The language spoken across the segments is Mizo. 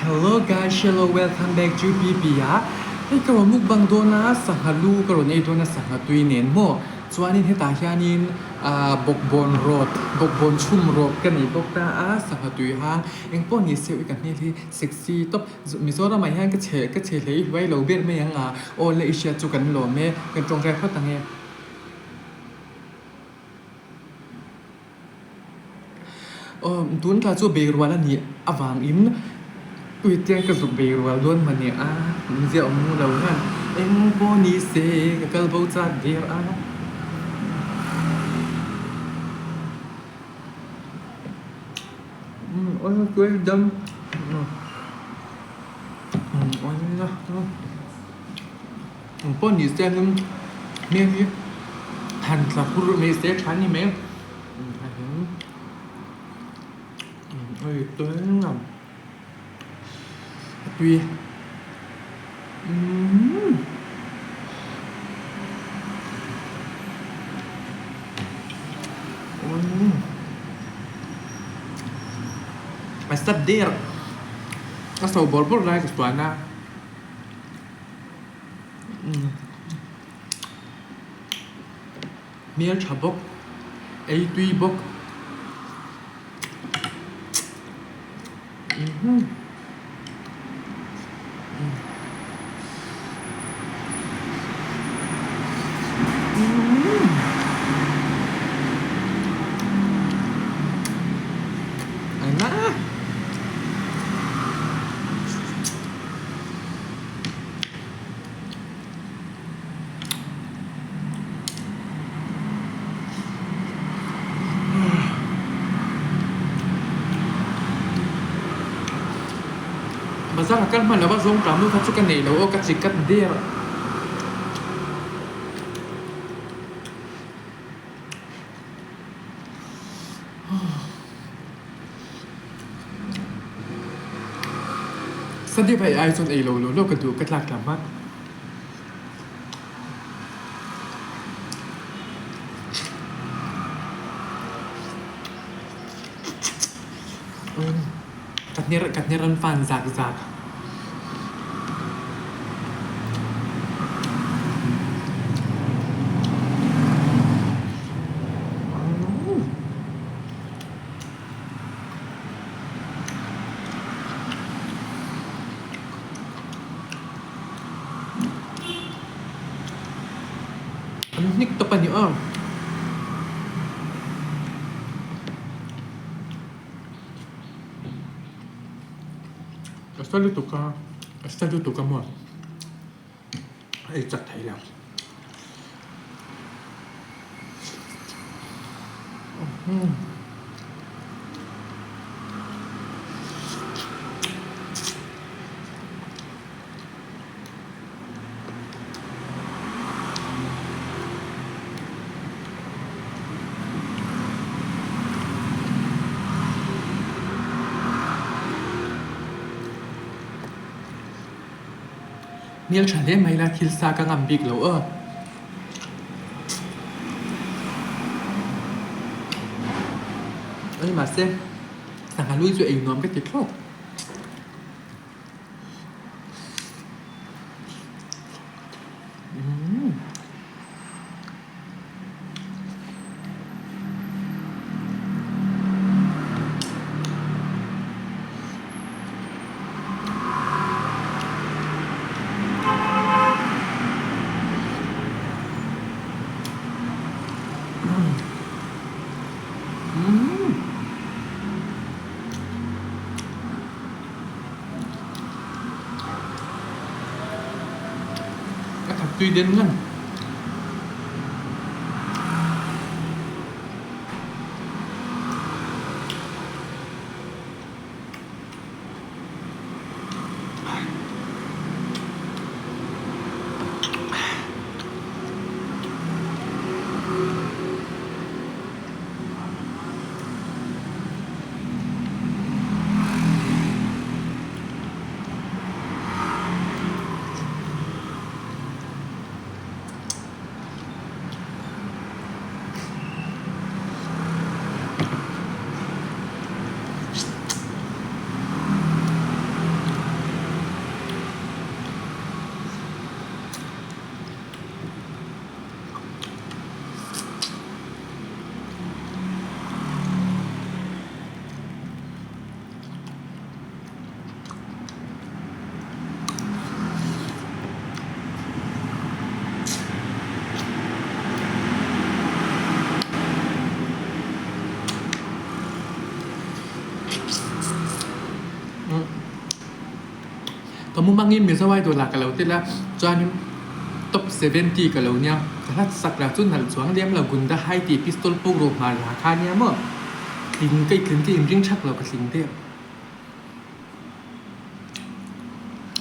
Hello guys, hello, welcome back to PP a. Hei ka rawn mukbang dawn a, sangha lu ka rawn ei dawn a, sangha tui nen maw. Chuanin hetah hianin ah bawkbawn rawt, bawkbawn chhum rawt ka nei bawk ta a, sangha tui hang engpawh ni se ui ka hmel hi sexy tawp. Mizoramah hian ka chhe ka chhe hlei hluai lo ber mai ang a, aw le i hriat chu kan lawm e, kan tawngtai phawt ang e. Aw tun tla chu beirual a nih avangin uitiang ka zuk beirual dawn mah ni a, awmzia awm lo hian eng pawh ni se ka kal bo chak der a. Eng pawh ni se hian hmel hi han tla hur mai se tha ni mai hei tui a tui umm. A sat der a so bawrh bawrh lai ka suan a hmel tha bawk ei tui bawk. Bazar a kal hman lova zawng tah nu kha chu ka nei lo aw ka chi kat der a. Sadip hei ai chuan ei lo lo lo ka duh ka tlak tlam a. Ka hner ka hner an fan zak zak. An hnik tawp a ni aw. Ka sa lutuk a, ka sa lutuk a maw. A ei chak thei lo. Hmel tha hle mai la thil sa ka ngam bik lo aw. Ani mahse sangha lui chu ei nuam ka ti thlawt. A that tui den ngan. Ka mumangin Mizo Idol ah ka lo tel a, chuanin Top 70 ka lo nia. Ka hlat sak lah chu nalh chuang lem lo, Gunda Hai tih pistol puk ruh hmar la kha nia maw? Tling ka i tling ka inring thak lo ka tling deuh.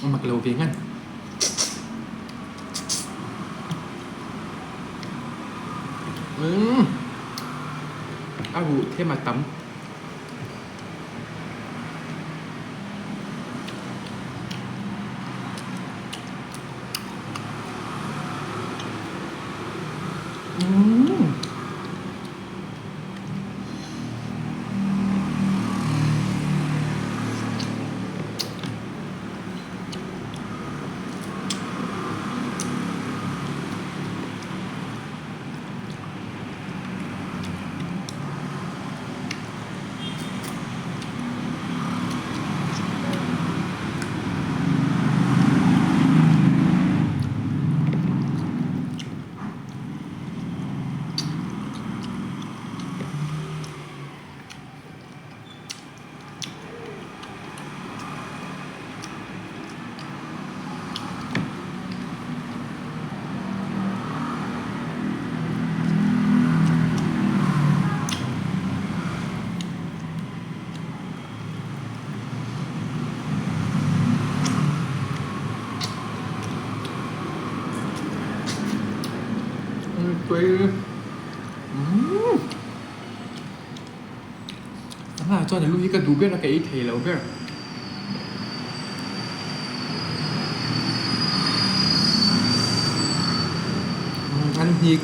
A mak lo ve ngan. Umm a ruh them a tam. Umm. Sangha chuan a lu hi ka duh ber a, ka ei thei lo ber. An hnik.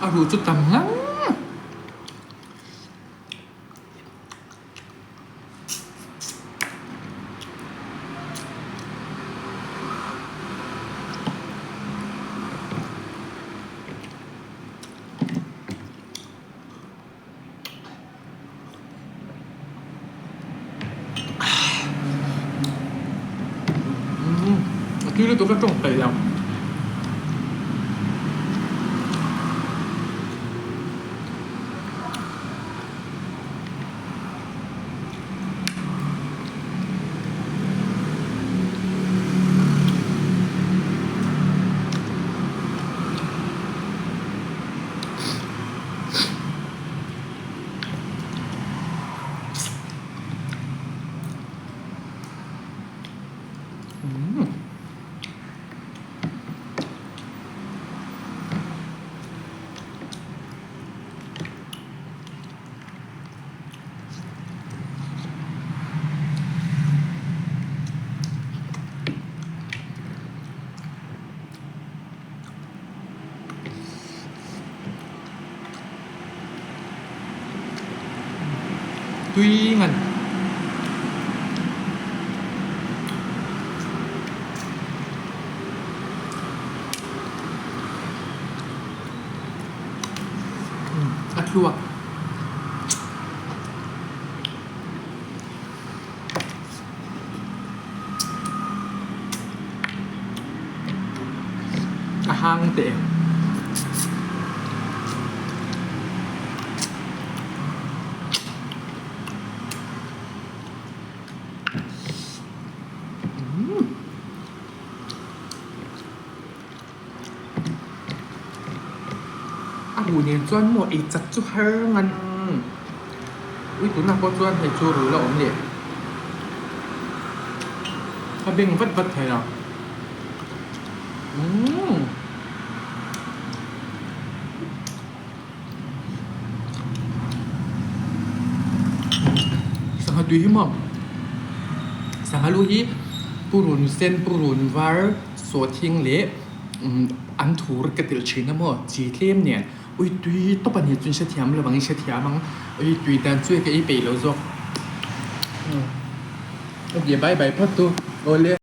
A ruh chu tam ngang. A tui lutuk a tawng peih lo. Tui ngan. A thluak. A hang teh. A ruh nen chuan maw ei chak chu har ngan ui tunah pawh chuan hei chu ruh la awm leh a beng vat vat thei a umm. Sangha tui hi maw sangha lu hi purun sen purun var sawhthing leh an thur ka telh thin a maw chi tlem nen ui tui tawp a ni chu in hrethiam lo ang in hrethiam ang ui tui dan chu ka ei peih lo zawk okay bye bye phawt tu awle.